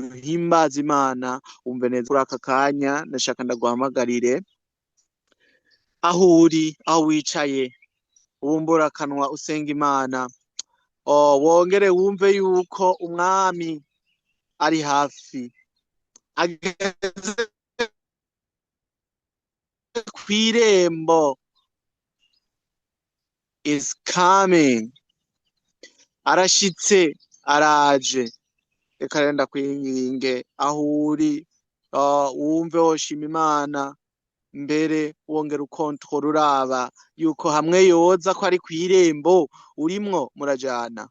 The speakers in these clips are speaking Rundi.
Duhimbaze Imana. Wumve neza kuri aka kanya, ndashaka ndaguhamagarire aho uri, aho wicaye, ubumbura akanwa usenga Imana. Oh, wongere wumve yuko umwami ari hafi, ageze kw'irembo, is coming, arashitse, araje. Reka rero ndakwinginge aho uri, wumve woshima Imana, mbere wongera ukontorora uraba yuko hamwe yoza ko ari kw'irembo urimwo murajana.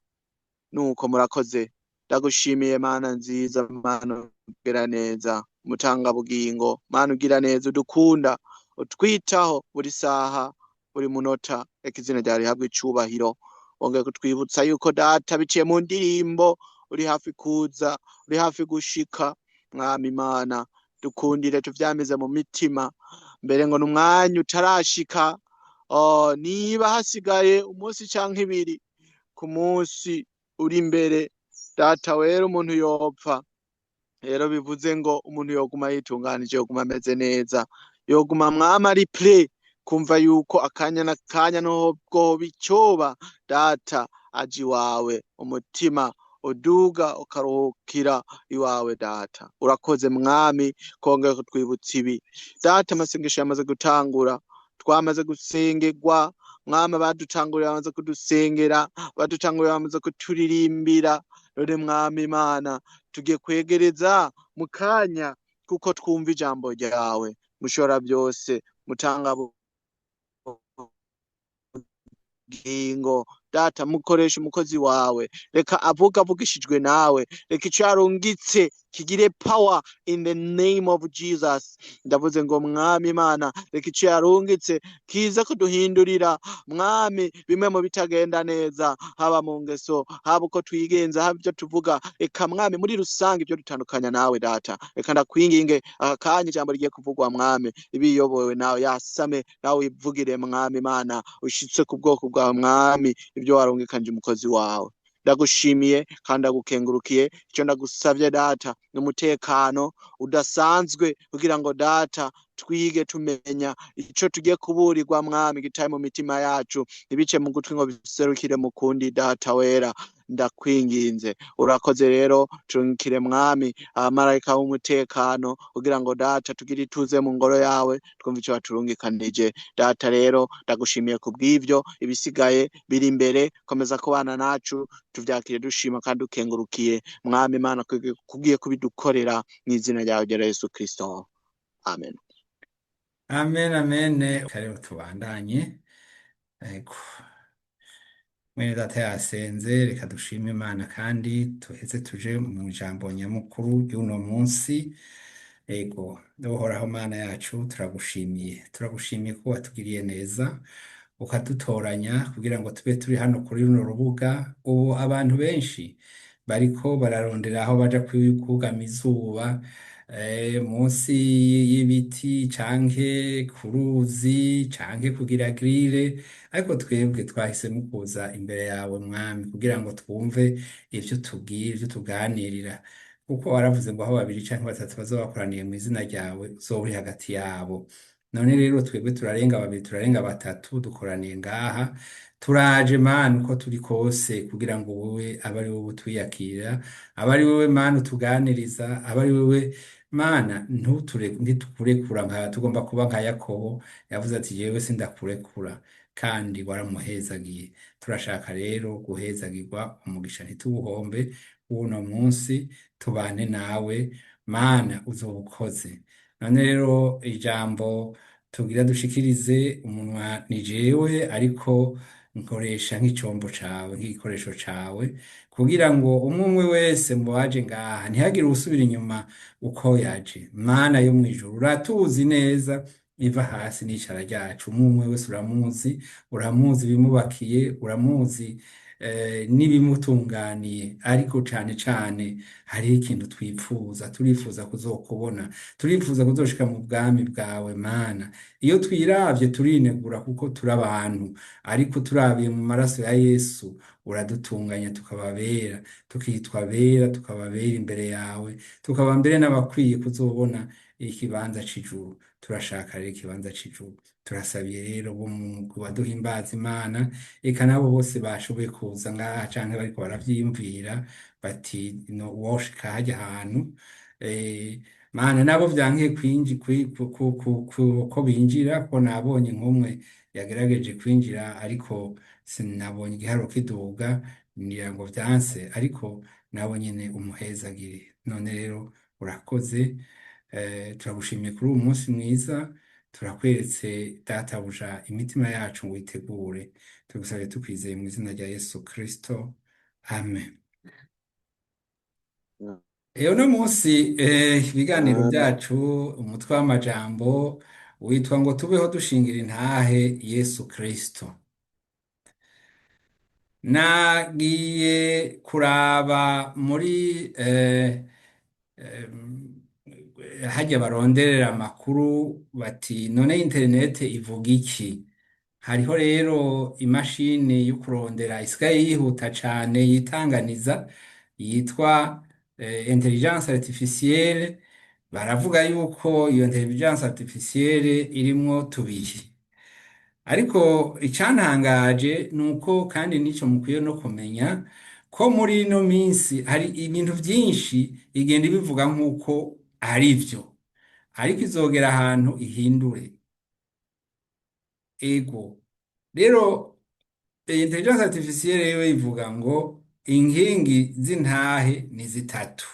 Nuko murakoze. Ndagushimiye Mana nziza, Mana ugira neza, umutangabugingo, Mana ugira neza, udukunda, utwitaho buri saha, buri munota. Reka izina ryawe rihabwe icubahiro. Wongeye kutwibutsa yuko Data biciye mu ndirimbo uri hafi kuza, uri hafi gushika. Mwami Imana, dukundire tuvyamize mu mitima, mbere ngo n'umwanya utarashika. Oh, niba hasigaye umunsi canke ibiri ku munsi uri imbere, Data wera, umuntu yopfa. Rero bivuze ngo umuntu yoguma yitunganije, yoguma ameze neza, yoguma mwama ari prêt kumva yuko akanya n'akanya nubwo bicoba Data aje iwawe, umutima uduga ukaruhukira iwawe. Data, urakoze Mwami kongera kutwibutsa ibi. Data, amasengesho yamaze gutangura, twamaze gusengerwa. Mwami, abadutanguriye bamaze kudusengera, abadutanguriye bamaze kuturirimbira. None Mwami Imana, tugiye kwegereza mu kanya kuko twumva ijambo ryawe. Mushobora byose, mutanga bugingo, Data, mukoresha umukozi wawe, reka avuga avugishijwe nawe, reka ico yarungitse kigire power in the name of Jesus. Ndavuze ngo Mwami Imana, reka ico yarungitse kiza kuduhindurira, Mwami, bimwe mu bitagenda neza, haba mu ngeso, haba uko twigenza, haba ibyo tuvuga, reka Mwami muri rusange ibyo dutandukanya nawe. Data, reka ndakwinginge aka kanya ijambo rigiye kuvugwa, Mwami, ibiyobowe nawe, yasame nawe wivugire. Mwami Imana, ushitse ku bwoko bwawe, Mwami, ibyo warungikanje umukozi wawe. Ndagushimiye kandi ndagukengurukiye. Icyo ndagusavye Data ni umutekano udasanzwe kugira ngo Data twige tumenya ico tugiye kuburirwa. Mwami, gitaye mu mitima yacu, ntibice mu gutwi ngo biserukire mu kundi. Data wera, ndakwinginze, urakoze. Rero turungikire, Mwami, abamarayika b'umutekano kugira ngo Data tugire ituze mu ngoro yawe, twumve ico waturungikanije. Data, rero ndagushimiye kubw'ivyo, ibisigaye biri imbere, komeza kubana nacu, tuvyakire dushima kandi ukengurukiye. Mwami Imana, kugiye kubidukorera mw'izina ryawe ryera Yesu Kristo, amen. Amen, amen. Kare tubandanye. Ego. Mwene data yasenze, reka dushime Imana kandi tuheze tuje mu ijambo nyamukuru ry'uno munsi. Ego, Uhoraho Mana yacu, turagushimiye. Turagushimiye ko watugiriye neza, ukadutoranya kugira ngo tube turi hano kuri runo rubuga. Ubu abantu benshi bariko bararondera aho baja kugama izuba, munsi y'ibiti canke ku ruzi canke kugira grill, ariko twebwe twahisemo kuza imbere yawe Mwami kugira ngo twumve ivyo tubwira, ivyo tuganirira, kuko waravuze ngo aho babiri canke batatu bazoba bakoraniye mu izina ryawe, uzoba uri hagati yabo. None rero twebwe turarenga babiri, turarenga batatu, dukoraniye ngaha. Turaje Mana uko turi kose kugira ngo wowe abe ari wowe utwiyakira, abe ari wowe Mana utuganiriza, abe ari wowe Mana ntuture, ntitukurekura. Nka tugomba kuba nka Yakobo yavuze ati: "Jewe sindakurekura", kandi waramuhezagiye. Turashaka rero guhezagirwa umugisha, ntituwuhombe w'uno munsi. Tubane nawe Mana, uzoba ukoze. None rero ijambo tugira dushikirize, umunwa ni jewe, ariko nkoresha nk'icombo cawe, nk'igikoresho cawe, kugira ngo umwe umwe wese mu baje ngaha ntihagire uwusubira inyuma uko yaje. Mana yo mw'ijuru, uratuzi neza iva hasi n'icara ryacu. Umwe umwe wese uramuzi, uramuzi ibimubakiye, uramuzi n'ibimutunganiye, ariko cane cane hariho ikintu twipfuza: turifuza kuzokubona, turifuza kuzoshika mu bwami bwawe Mana. Iyo twiravye turinegura kuko turi abantu, ariko turabiye mu maraso ya Yesu. Uradutunganya tukaba bera, tukitwa bera, tukaba bera imbere yawe, tukaba mbere n'abakwiye kuzobona ikibanza c'ijuru. Turashaka rero ikibanza c'ijuru. Turasabiye rero bo mu baduhimbaza Imana, eka nabo bose bashoboye kuza ngaha canke bariko baravyiyumvira bati no woshika harya hantu, eh, Mana nabo vyankiye kwinji kwi- ku, ku, ku, ku, ko binjira, ko nabonye nk'umwe yagerageje kwinjira ariko sinabonye igiharuro kiduga, ngira ngo vyanse, ariko nabo nyene umuhezagire. None rero urakoze, turagushimiye kuri uwu munsi mwiza, turakweretse databuja imitima yacu ngo uyitegure, tugusabye tukwizeye mu izina rya Yesu Kristo, amen. Uno munsi ibiganiro Amen. byacu, umutwe w'amajambo witwa ngo tubeho dushingira intahe Yesu Kristo. Nagiye kuraba muri eh, harya baronderera amakuru bati none interinete ivuga iki? Hariho rero imashini yo kurondera isigaye yihuta cane yitanganiza yitwa intelligence artificielle. Baravuga yuko iyo intelligence artificielle irimwo tubiri, ariko icantangaje ni uko kandi nico mukwiye no kumenya ko muri ino minsi hari ibintu vyinshi igenda ibivuga nk'uko ari vyo, ariko izogera ahantu ihindure. Ego rero intelligence artificielle yo ivuga ngo inkingi z'intahe ni zitatu: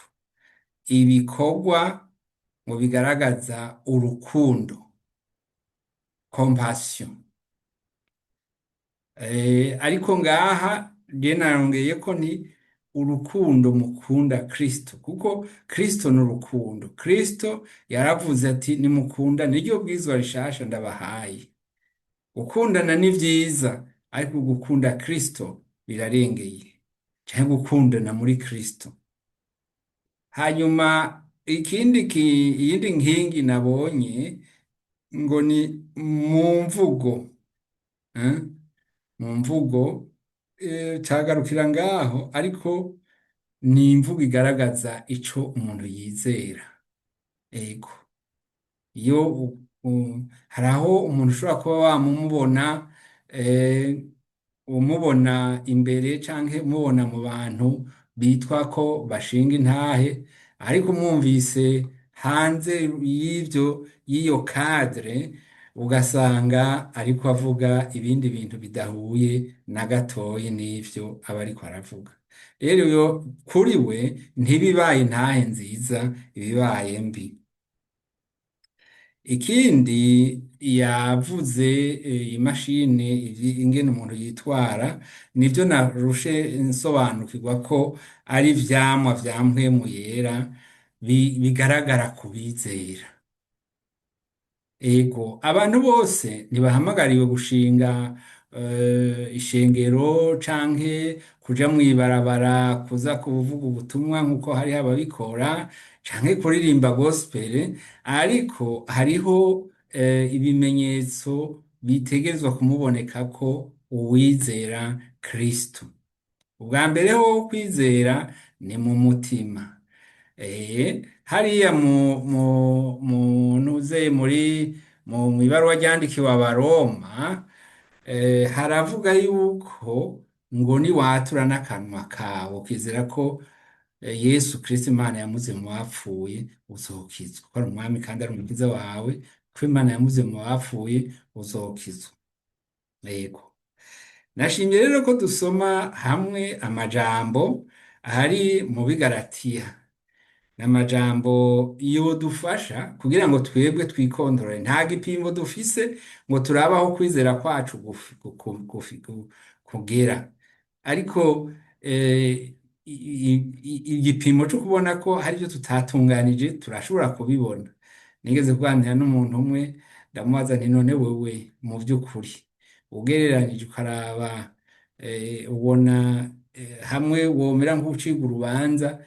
ibikorwa ngo bigaragaza urukundo, compassion. Ariko ngaha je narongeye ko ni urukundo mukunda Kristo, kuko Kristo ni urukundo. Kristo yaravuze ati nimukunda, niryo bwizwa rishasha ndabahaye. Gukundana ni vyiza, ariko gukunda Kristo birarengeye, canke gukundana muri Kristo. Hanyuma ikindi iyindi nkingi nabonye ngo ni mu mvugo, eh? Mu mvugo cagarukira ngaho, ariko ni imvugo igaragaza ico umuntu yizera. Ego, iyo hari aho umuntu ushobora kuba wamumubona, umubona imbere canke umubona mu bantu bitwa ko bashinga intahe, ariko umwumvise hanze y'ivyo, y'iyo cadre, ugasanga ariko avuga ibindi bintu bidahuye na gatoyi n'ivyo aba ariko aravuga. Rero iyo kuri we ntibibaye intahe nziza, ibibaye mbi. Ikindi yavuze imashini ingene umuntu yitwara, nivyo narushe nsobanukirwa ko ari ivyamwa vya mpwemu yera bigaragara ku bizera. Ego, abantu bose ntibahamagariwe gushinga ishengero canke kuja mw'ibarabara kuza kuvuga ubutumwa nk'uko hariho ababikora, canke kuririmba gospel, ariko hariho ibimenyetso bitegerezwa kumubonekako uwizera Kristo. Ubwa mbere ho kwizera ni mu mutima. Hariya mu nuze muri mu ibaruwa ryandikiwe Abaroma, haravuga yuko ngo niwatura n'akanwa kawe ukizera ko Yesu Kristo Imana yamuze mu bapfuye, uzokizwa. Ko ari umwami kandi ari umukiza wawe, ko Imana yamuze mu bapfuye, uzokizwa. Yego. Nashimye rero ko dusoma hamwe amajambo ahari mu Bigaratiya. Ni amajambo yodufasha kugira ngo twebwe twikondorore. Nta gipimo dufise ngo turabe aho kwizera kwacu kugera. Ariko igipimo co kubona ko hari ivyo tutatunganije turashobora kubibona. Nigeze kuganira n'umuntu umwe, ndamubaza nti none wewe mu vy'ukuri ugereranije ukaraba, ubona hamwe womera nk'ucirwa urubanza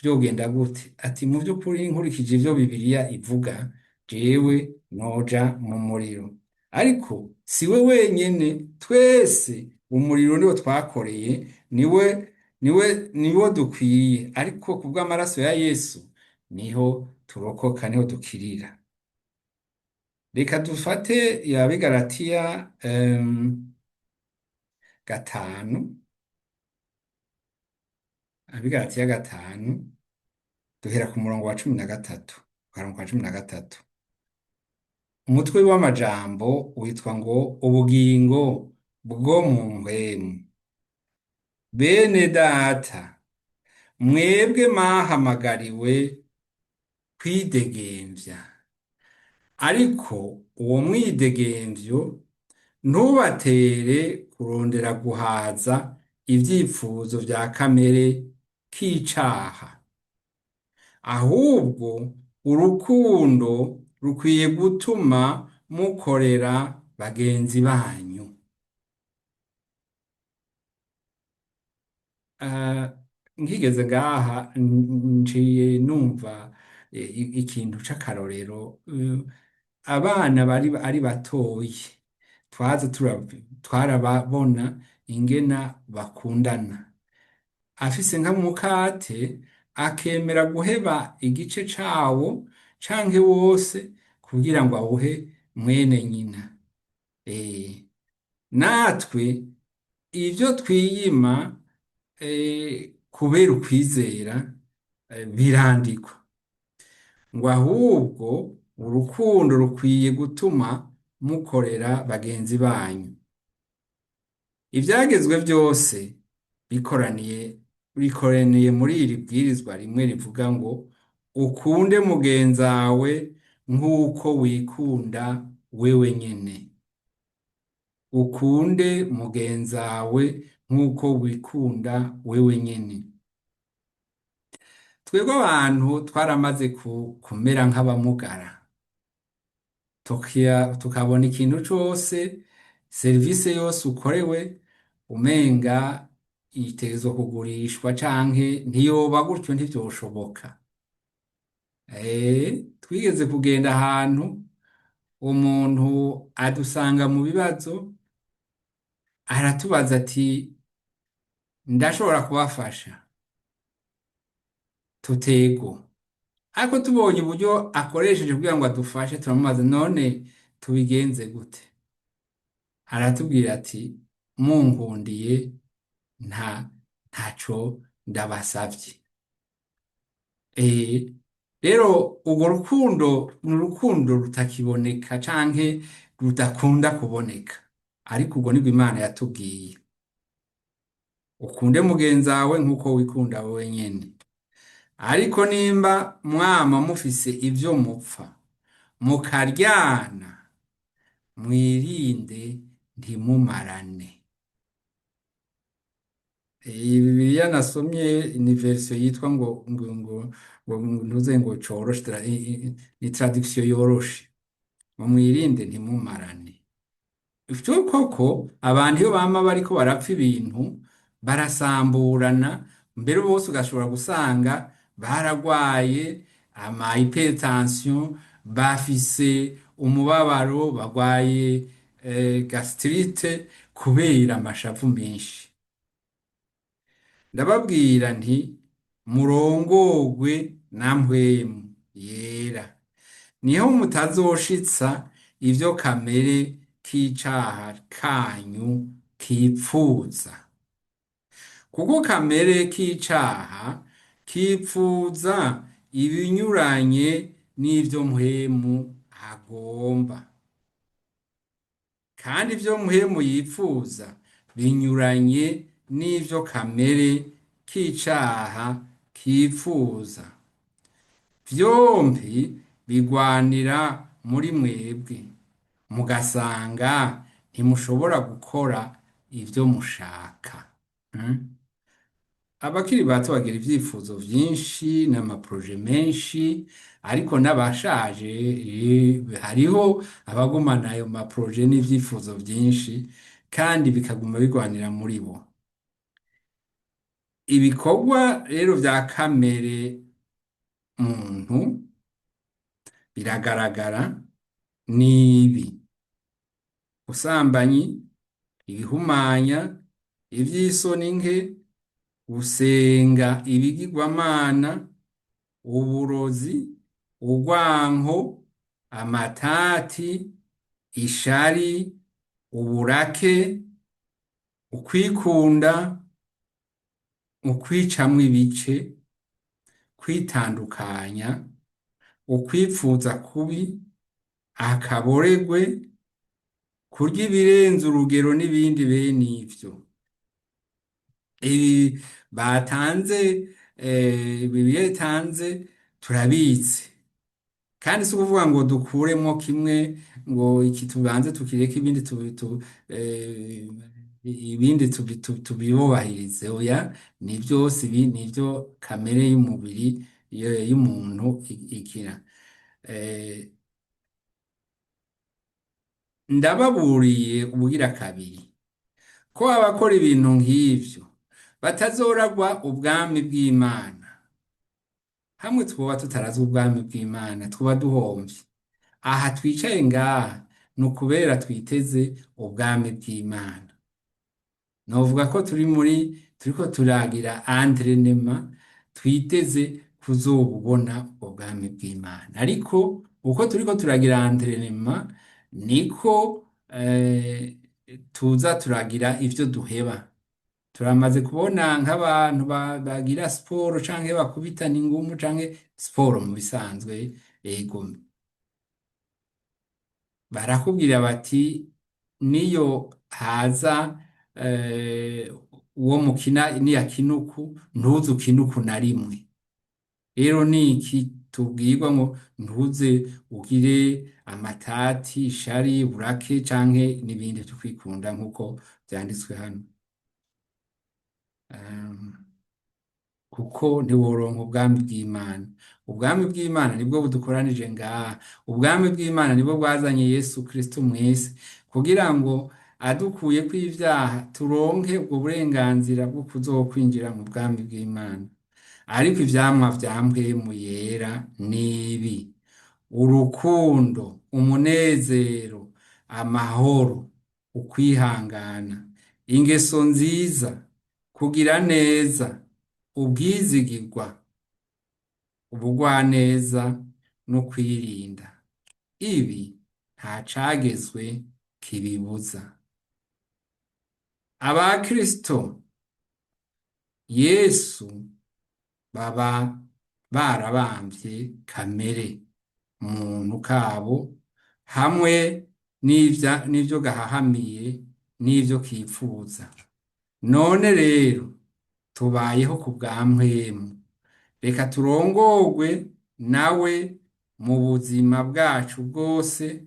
vyogenda gute? Ati mu vy'ukuri nkurikije ivyo Bibiliya ivuga, jewe noja mu muriro. Ariko si we wenyene, twese. Umuriro niwo twakoreye, niwe niwo dukwiye, ariko kubw'amaraso ya Yesu niho turokoka, niho dukirira. Reka dufate ya Bigaratiya 5, Abigaratiya 5, duhera ku murongo wa 13, akarongo ka 13. Umutwe w'amajambo witwa ngo ubugingo bwo mu mpwemu. Bene data, mwebwe mwahamagariwe kwidegemvya, ariko uwo mwidegemvyo ntubatere kurondera guhaza ivyifuzo vya kamere k'icaha, ahubwo urukundo rukwiye gutuma mukorera bagenzi banyu. Nkigeze ngaha nciye numva ikintu c'akarorero. Abana bari ari batoyi, twaza twarababona ingena bakundana. Afise nka mukate akemera guheba igice cawo canke wose kugira ngo awuhe mwene nyina. Natwe ivyo twiyima kubera ukwizera birandikwa ngo ahubwo urukundo rukwiye gutuma mukorera bagenzi banyu. Ivyagezwe vyose bikoraniye muri iri bwirizwa rimwe rivuga ngo ukunde mugenzawe nk'uko wikunda wewe nyene. Ukunde mugenzawe nk'uko wikunda wewe nyene. Twebwe abantu twaramaze kumera nk'abamugara, tukabona ikintu cose, serivise yose ukorewe umenga itegerezwa kugurishwa canke ntiyoba gutyo, ntivyoshoboka. Twigeze kugenda ahantu umuntu adusanga mu bibazo, aratubaza ati ndashobora kubafasha? Tutego. Ariko tubonye uburyo akoresheje kugira ngo adufashe, turamubaza none tubigenze gute? Aratubwira ati munkundiye ntaco ndabasavye. Rero urwo rukundo ni urukundo rutakiboneka canke rudakunda kuboneka, ariko urwo nirwo Imana yatubwiye. Ukunde mugenzawe nk'uko wikunda wewe nyene. Ariko nimba mwama mufise ivyo mupfa mukaryana, mwirinde ntimumarane. Iyi Bibiliya nasomye ni version yitwa ngo ngo ngo ngo ntuze ngo coroshe, ni traduction yoroshe. Ngo mwirinde ntimumarane. Ivyo koko abantu iyo bama bariko barapfa ibintu barasamburana, mbere bose ugashobora gusanga baragwaye ama hypertension, bafise umubabaro, bagwaye gastrite kubera amashavu menshi. Ndababwira nti murongogwe na mpwemu yera, niho mutazoshitsa ivyo kamere k'icaha kanyu kipfuza. Kuko kamere k'icaha kipfuza ibinyuranye n'ivyo mpwemu agomba, kandi ivyo mpwemu yipfuza binyuranye n'ivyo kamere k'icaha kipfuza. Vyompi bigwanira muri mwebwe, mugasanga ntimushobora gukora ivyo mushaka. Abakiri bato bagira ivyifuzo vyinshi n'amaproje menshi, ariko n'abashaje hariho abagumana ayo maproje n'ivyifuzo vyinshi, kandi bikaguma bigwanira muri bo. Ibikorwa rero vya kamere muntu biragaragara nibi: ubusambanyi, Ibihumanya, ivy'isoni nke, gusenga ibigirwamana, uburozi, urwanko, amatati, ishari, uburake, ukwikunda, ukwicamwo ibice, kwitandukanya, ukwipfuza kubi, akaboregwe, kurya ibirenze urugero n'ibindi bene ivyo. Ibi batanze, Bibiliya itanze turabitse, kandi si ukuvuga ngo dukuremwo kimwe ngo iki tubanze tukireke ibindi eh, ibindi tubibubahirize. Oya, ni byose ibi nivyo kamere y'umubiri y'umuntu ikira. Eh, Ndababuriye ubugira kabiri ko abakora ibintu nk'ivyo batazoragwa ubwami bw'Imana. Hamwe twoba tutarazwa ubwami bw'Imana, twoba duhomvye. Aha twicaye ngaha ni ukubera twiteze ubwami bw'Imana. Novuga ko turi muri turiko turagira entraînement, twiteze kuzobubona ubwo bwami bw'Imana. Ariko uko turiko turagira entraînement, niko tuza turagira ivyo duheba. Turamaze kubona nk'abantu bagira siporo canke bakubitana ingumu canke siporo mu bisanzwe, ego, barakubwira bati niyo haza uwo mukina niyakina uku, ntuze ukine uku na rimwe. Rero ni iki tubwirwa ngo ntuze ugire amatati, ishari, burake canke n'ibindi vyo kwikunda nk'uko vyanditswe hano. Um, Kuko ntiworonka ubwami bw'Imana. Ubwami bw'Imana nibwo budukoranije ngaha. Ubwami bw'Imana nibwo bwazanye Yesu Kristo mw'isi kugira ngo adukuyeko ivyaha turonke ubwo burenganzira bwo kuzokwinjira mu bwami bw'Imana. Ariko ivyamwa vya Mpwemu Yera nibi: urukundo, umunezero, amahoro, ukwihangana, ingeso nziza, kugira neza, ubwizigirwa, ubugwaneza no kwirinda. Ibi nta cagezwe kibibuza. Abakristo Yesu baba barabamvye kamere muntu kabo hamwe n'ivyo gahahamiye n'ivyo kipfuza. None rero tubayeho ku bwa Mpwemu. Reka turongorwe nawe mu buzima bwacu bwose,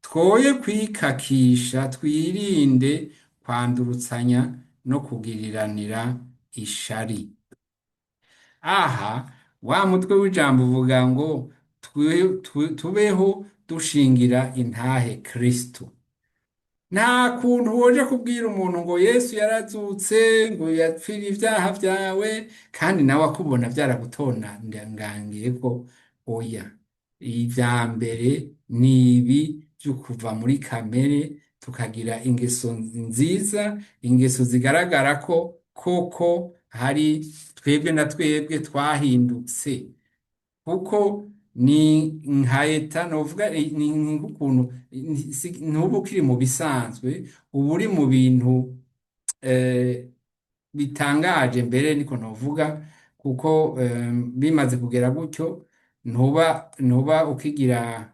twoye kwikakisha, twirinde kwandurutsanya no kugiriranira ishari. Aha wa mutwe w'ijambo uvuga ngo tubeho dushingira intahe Kristo. Nta kuntu woja kubwira umuntu ngo Yesu yarazutse, ngo yapfira ivyaha vyawe, kandi nawe akubona vyaragutonangangiye ko oya. Ivya mbere ni ibi vyo kuva muri kamere tukagira ingeso nziza, ingeso zigaragara ko koko hari twebwe na twebwe twahindutse, kuko ni nka eta novuga, ni nk'ukuntu ntuba ukiri mu bisanzwe, uba uri mu bintu bitangaje mbere niko novuga, kuko bimaze kugera gutyo ntuba ukigira,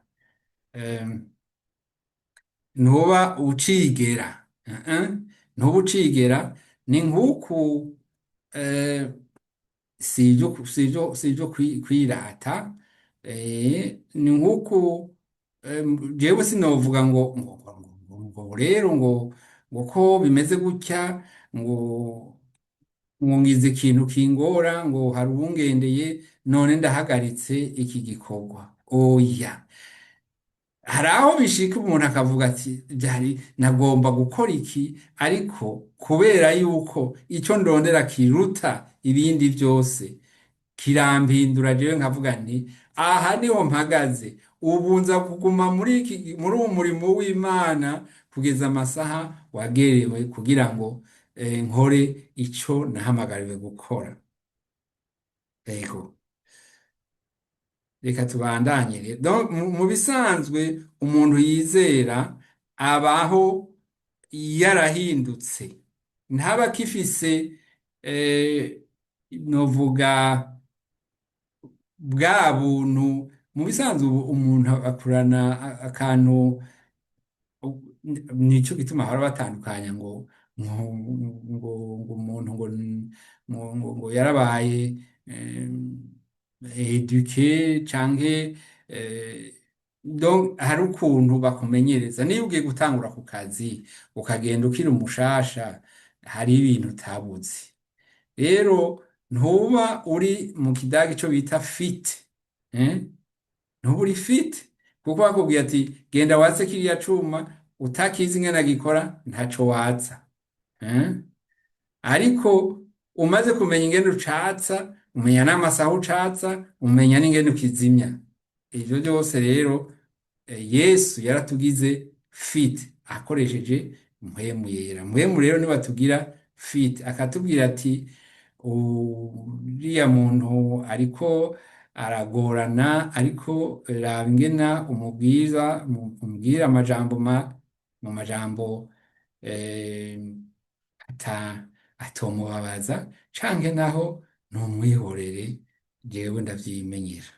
ntuba ucigera, ntuba ucigera. Ni nk'uku, si ibyo kwirata, ni nk'uku, jewe sinovuga ngo rero ngo ko bimeze gutya, ngo ngize ikintu kingora, ngo hari uwungendeye, none ndahagaritse iki gikorwa. Oya, hari aho bishika umuntu akavuga ati byari nagomba gukora iki, ariko kubera yuko icyo ndondera kiruta ibindi byose. Kirampindura jewe nkavuga nti aha niho mpagaze, ubu nza kuguma muri uwo murimo w'Imana kugeza amasaha wagerewe kugira ngo nkore ico nahamagariwe gukora. Ego, reka tubandanye rero. Donc, mu bisanzwe umuntu yizera abaho yarahindutse, ntaba akifise novuga bwa buntu. Mu bisanzwe ubu umuntu akurana akantu, nico gituma bahora batandukanya ngo ngo ngo ngo umuntu ngo yarabaye éduqué canke donc hari ukuntu bakumenyereza. Niyo ugiye gutangura ku kazi ukagenda ukiri umushasha, hari ibintu utabuzi. Rero ntuba uri mu kidagi ico bita fit, eh? Ntuba uri fit kuko bakubwiye ati genda watse kiriya cuma, utakizi ingene gikora ntaco watsa, eh? Ariko umaze kumenya ingene ucatsa, umenya n'amasaha ucatsa, umenya n'ingene ukizimya. Ivyo byose rero Yesu yaratugize fit akoresheje Mpwemu Yera. Mpwemu rero niwe atugira fit, akatubwira ati uriya muntu ariko aragorana, ariko raba ingena umubwiza, umubwira amajambo mu majambo ata atomubabaza, canke naho ntumwihorere, jewe ndavyimenyera.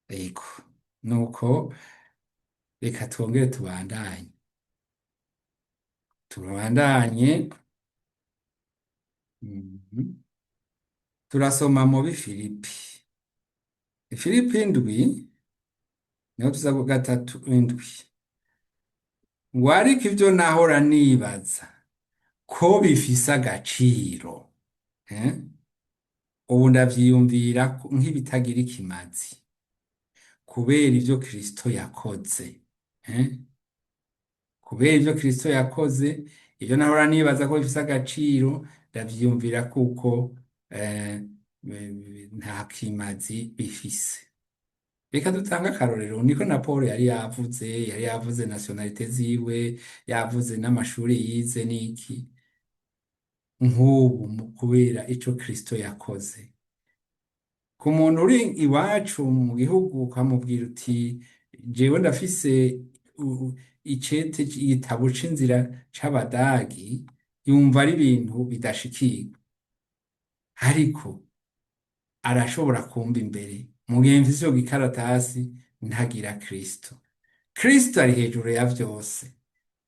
Ego, nuko reka twongere tubandanye, tubandanye. Turasoma mu Bifilipi, Filipi 7, niho tuza ku 3:7, ngo ariko ivyo nahora nibaza ko bifise agaciro, eh? Ubu ndavyiyumvira nk'ibitagira ikimazi kubera ivyo Kristo yakoze, eh? Kubera ivyo Kristo yakoze, ivyo nahora nibaza ko bifise agaciro ndavyiyumvira kuko nta kimazi bifise. Reka dutange akarorero. Niko na Paul yari yavuze, yari yavuze nationalité ziwe, yavuze n'amashuri yize n'iki. Nk'ubu kubera ico Kristo yakoze, ku muntu uri iwacu mu gihugu ukamubwira uti jewe ndafise icete, igitabo c'inzira c'Abadagi, yumva ari ibintu bidashikirwa, ariko arashobora kumva imbere mu gihe mfise ico gikaratasi ntagira Kristo. Kristo ari hejuru ya vyose.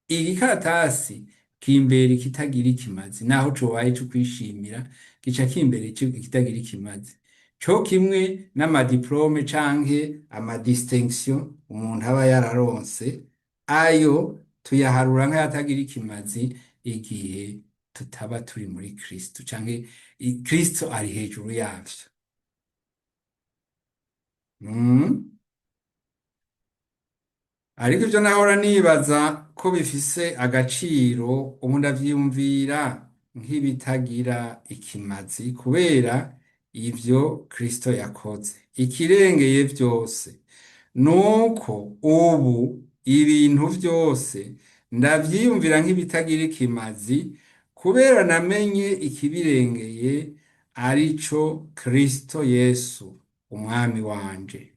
Igikaratasi kimbera ikitagira ikimazi, naho cobaye ico kwishimira, gica kimbera ikitagira ikimazi, co kimwe n'ama diplômes canke ama distinctions umuntu aba yararonse. Ayo tuyaharura nk'ayatagira ikimazi igihe tutaba turi muri Kristo canke Kristo ari hejuru yavyo. Ariko ivyo nahora nibaza ko bifise agaciro, ubu ndavyiyumvira nk'ibitagira ikimazi kubera ivyo Kristo yakoze. Ikirengeye vyose nuko ubu ibintu vyose ndavyiyumvira nk'ibitagira ikimazi kubera namenye ikibirengeye, arico Kristo Yesu umwami wanje.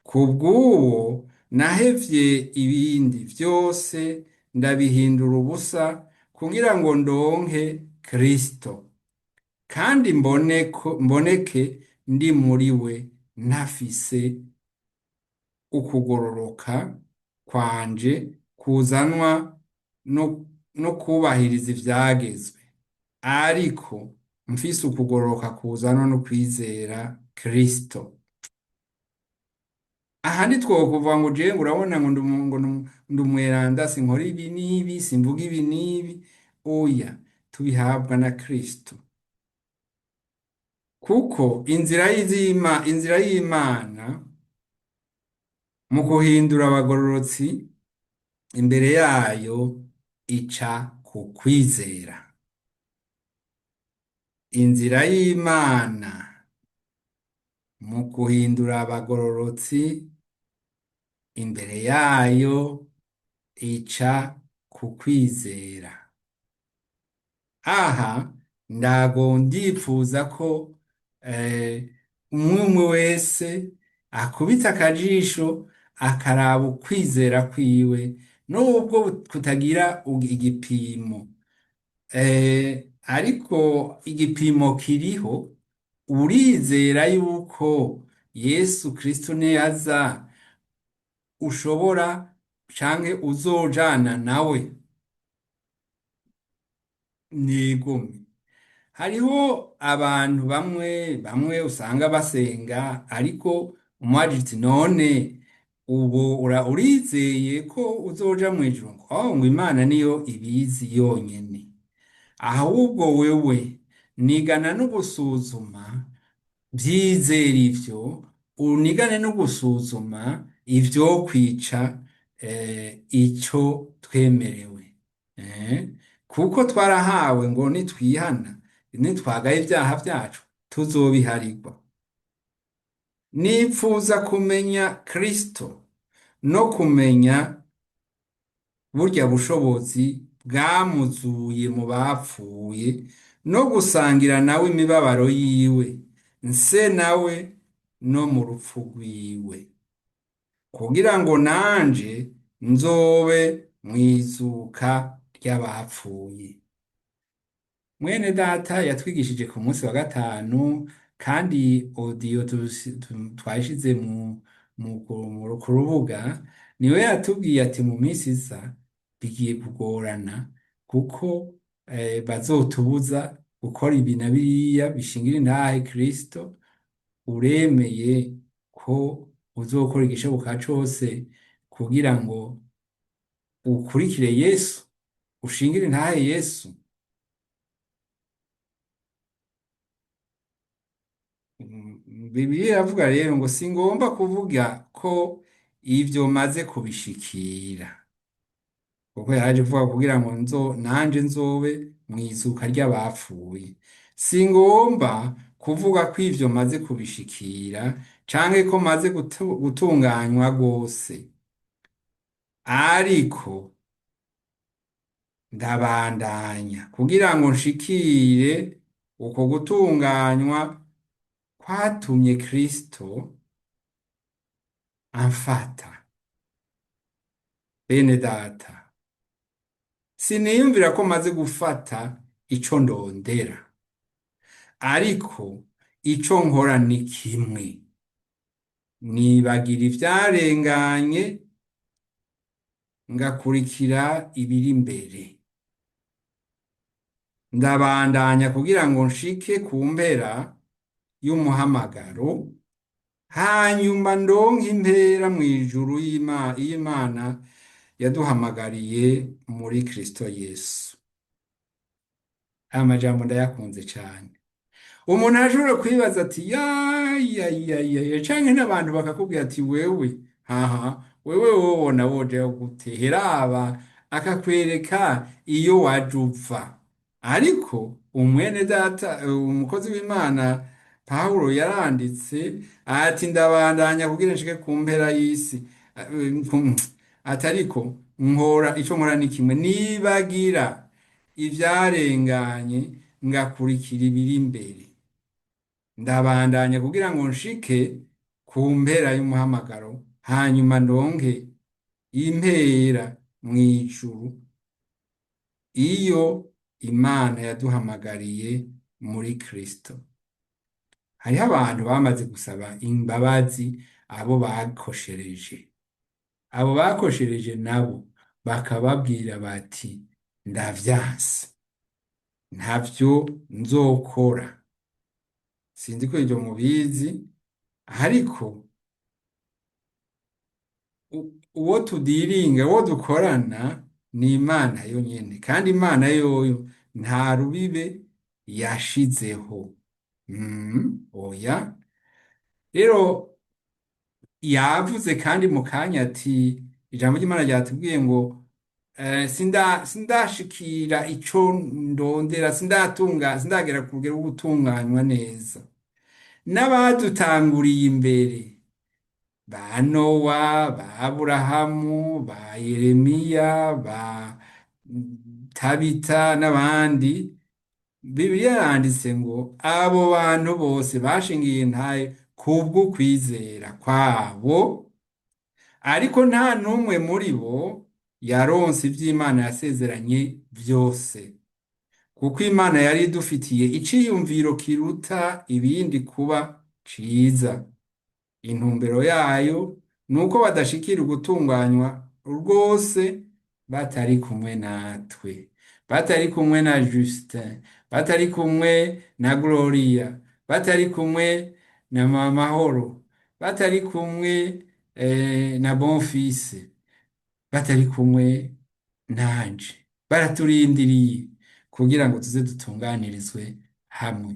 Kubw'uwo nahevye ibindi vyose, ndabihindura ubusa kugira ngo ndonke Kristo, kandi mboneke ndi muri we, ntafise ukugororoka kwanje kuzanwa no kubahiriza ivyagezwe, ariko mfise ukugororoka kuzanwa no kwizera Kristo. Aha ntitwokuvuga ngo jewe ngo urabona ngo ndumweranda, sinkora ibi n'ibi, simvuga ibi n'ibi. Oya, tubihabwa na Kristo, kuko inzira y'Imana mu guhindura abagororotsi imbere yayo ica ku kwizera. Inzira y'Imana Mu guhindura abagororotsi imbere yayo ica ku kwizera. Aha ndago ndipfuza ko umwe umwe wese akubita akajisho akaraba ukwizera kwiwe nubwo kutagira igipimo, ariko igipimo kiriho. Urizera yuko Yesu Kristo niyaza ushobora canke uzojana nawe? Nigomwe hariho abantu bamwe bamwe usanga basenga, ariko umwajije uti none ubu urizeye ko uzoja mw'ijuru? Ngo oh, ngo Imana niyo ibizi yonyene. Ahubwo wewe nigana no gusuzuma vyizera ivyo, unigane no gusuzuma ivyo kwica ico twemerewe, kuko twarahawe ngo nitwihana nitwagaye ibyaha vyacu tuzobiharirwa. Nipfuza kumenya Kristo no kumenya burya bushobozi bwamuzuye mu bapfuye no gusangira nawe imibabaro yiwe, nse nawe no mu rupfu rwiwe, kugira ngo nanje nzobe mwizuka ry'abapfuye. Mwene data yatwigishije ku munsi wa gatanu, kandi audio twashize ku rubuga, niwe yatubwiye ati mu minsi iza bigiye kugorana kuko bazotubuza gukora ibi na biriya bishingira intahe Kristo. Uremeye ko uzokora igishoboka cose kugira ngo ukurikire Yesu, ushingire intahe Yesu? Bibiliya iravuga rero ngo singomba kuvuga ko ivyo maze kubishikira, kuko yaraje kuvuga kugira ngo nanje nzobe mwizuka ry'abapfuye. Singomba kuvuga ko ivyo maze kubishikira canke ko maze gutunganywa rwose, ariko ndabandanya kugira ngo nshikire uko gutunganywa kwatumye Kristo amfata. Bene data, siniyumvira ko maze gufata ico ndondera, ariko ico nkora ni kimwe: nibagira ivyarenganye ngakurikira ibiri imbere. Ndabandanya kugira ngo nshike ku mpera y'umuhamagaro, hanyuma ndonke impera mw'ijuru y'Imana yaduhamagariye muri Kristo Yesu. Aya majambo ndayakunze cane. Umuntu arashobora kwibaza ati ya ya ya ya ya, canke n'abantu bakakubwira ati wewe haha, wewe wobona wojayo gute? Heraba akakwereka iyo waje uva. Ariko umwene data, umukozi w'Imana Pawulo yaranditse ati ndabandanya kugira nshike ku mpera y'isi, ati ariko nkora ico nkora ni kimwe, nibagira ivyarenganye ngakurikira ibiri imbere. Ndabandanya kugira ngo nshike ku mpera y'umuhamagaro, hanyuma ndonke impera mw'ijuru iyo Imana yaduhamagariye muri Kristo. Hariho abantu bamaze gusaba imbabazi abo bakoshereje. Abo bakoshereje nabo bakababwira bati ndavyanse, ntavyo nzokora. Sinzi ko ivyo mubizi, ariko uwo tudiringa, uwo dukorana ni Imana yonyene, kandi Imana yoyo nta rubibe yashizeho. Oya. Rero yavuze kandi mu kanya ati ijambo ry'Imana ryatubwiye ngo sindashikira ico ndondera, sindatunga, sindagera ku rugero rwo gutunganywa neza. N'abadutanguriye imbere, ba Nowa, ba Aburahamu, ba Yeremiya, ba Tabita n'abandi, Bibiliya yanditse ngo abo bantu bose bashingiye intahe kubwo kwizera kwabo, ariko nta n'umwe muri bo yaronse ivy'Imana yasezeranye vyose, kuko Imana yari idufitiye iciyumviro kiruta ibindi kuba ciza. Intumbero yayo ni uko badashikira ugutunganywa rwose batari kumwe natwe, batari kumwe na Justin, batari kumwe na Gloria, batari kumwe na Mamahoro, batari kumwe na Bonfils, batari kumwe nanje. Baraturindiriye kugira ngo tuze dutunganirizwe hamwe.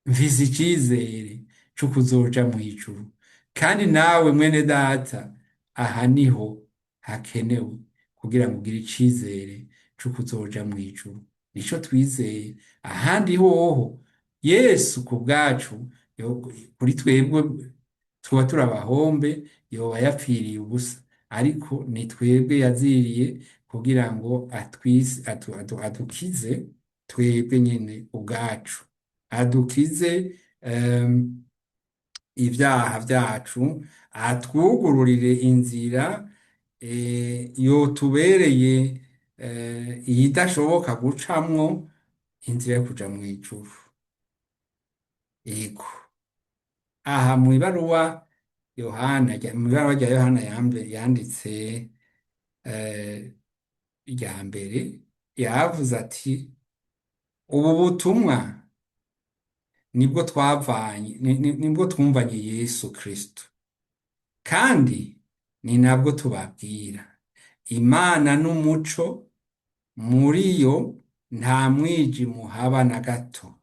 Mfise icizere co kuzoja mw'ijuru, kandi nawe mwene data, aha niho hakenewe kugira ngo ugire icizere co kuzoja mw'ijuru. Nico twizeye. Ahandi hoho Yesu ku bwacu, kuri twebwe tuba turi abahombe, yoba yapfiriye ubusa, ariko ni twebwe yaziriye kugira ngo adukize twebwe nyene ubwacu, adukize ibyaha vyacu, atwugururire inzira yotubereye iyidashoboka gucamwo, inzira yo kuja mw'ijuru. Ego, aha mw'ibaruwa Yohana, mw'ibaruwa rya Yohana yanditse rya mbere, yavuze ati ubu butumwa nibwo twavanye, nibwo twumvanye Yesu Kristo, kandi ni nabwo tubabwira. Imana n'umuco, muri yo nta mwijima uhaba na gato.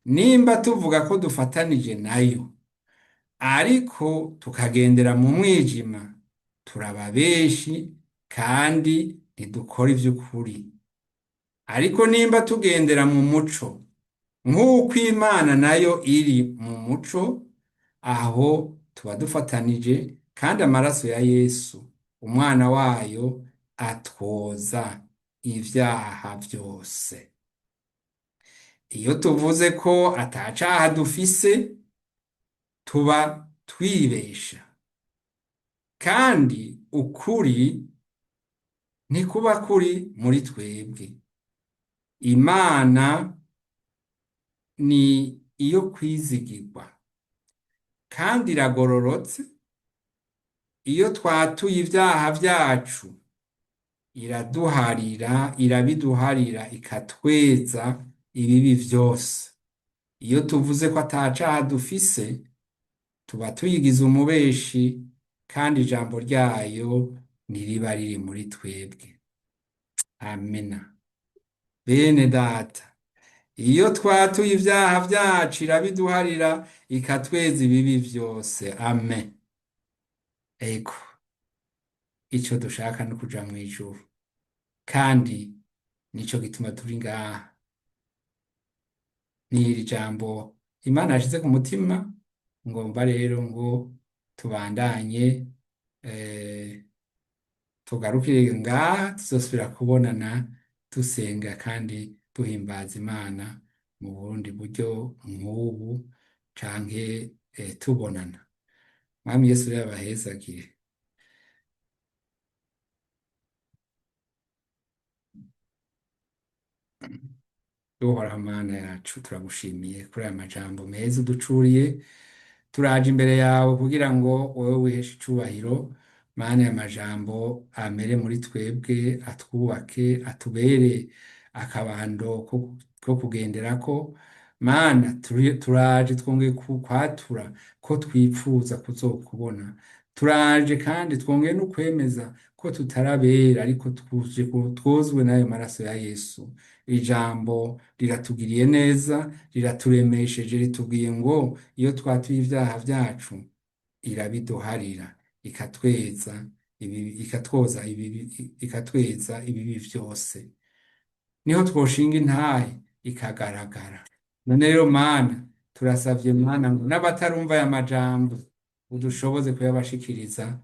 Nimba tuvuga ko dufatanije nayo, ariko tukagendera mu mwijima, turaba benshi kandi ntidukora ivy'ukuri. Ariko nimba tugendera mu muco, nk'uko Imana nayo iri mu muco, aho tuba dufatanije, kandi amaraso ya Yesu umwana wayo atwoza ivyaha vyose. Iyo tuvuze ko atacaha dufise, tuba twibesha, kandi ukuri ntikuba kuri muri twebwe. Imana ni iyo kwizigirwa, kandi iragororotse. Iyo twatuye ivyaha vyacu, iraduharira, irabiduharira, ikatweza ibibi vyose. Iyo tuvuze ko atacaha dufise, tuba tuyigize umubeshi, kandi ijambo ryayo ntiriba riri muri twebwe. Amena. Bene data, iyo twatuye ivyaha vyacu, irabiduharira, ikatweza ibibi vyose. Amen. Ego, ico dushaka no kuja mw'ijuru, kandi nico gituma turi ngaha. Ni iri jambo Imana yashize ku mutima, ngomba rero ngo tubandanye, tugarukire ngaha, tuzosubira kubonana dusenga kandi duhimbaza Imana mu bundi buryo nk'ubu canke tubonana. Mwami Yesu rero abahezagire. Uhoraho Mana yacu, turagushimiye kuri aya majambo meza uducuriye. Turaje imbere yawe kugira ngo wowe wiheshe icubahiro. Mana, aya majambo amere muri twebwe, atwubake, atubere akabando ko kugenderako. Mana, turaje twongeye kwatura ko twipfuza kuzokubona. Turaje kandi twongeye no kwemeza ko tutarabera, ariko twuzwe n'ayo maraso ya Yesu. Ijambo riratugiriye neza, riraturemesheje, ritubwiye ngo iyo twatuye ivyaha vyacu irabiduharira, ikatweza ibibi, ikatwoza ibibi, ikatweza ibibi vyose. Niho twoshinga intahe ikagaragara. None rero Mana, Turasavye Mana ngo n'abatarumva aya majambo udushoboze kuyabashikiriza.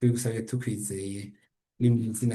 Tubigusabye tukwizeye, ni mu izina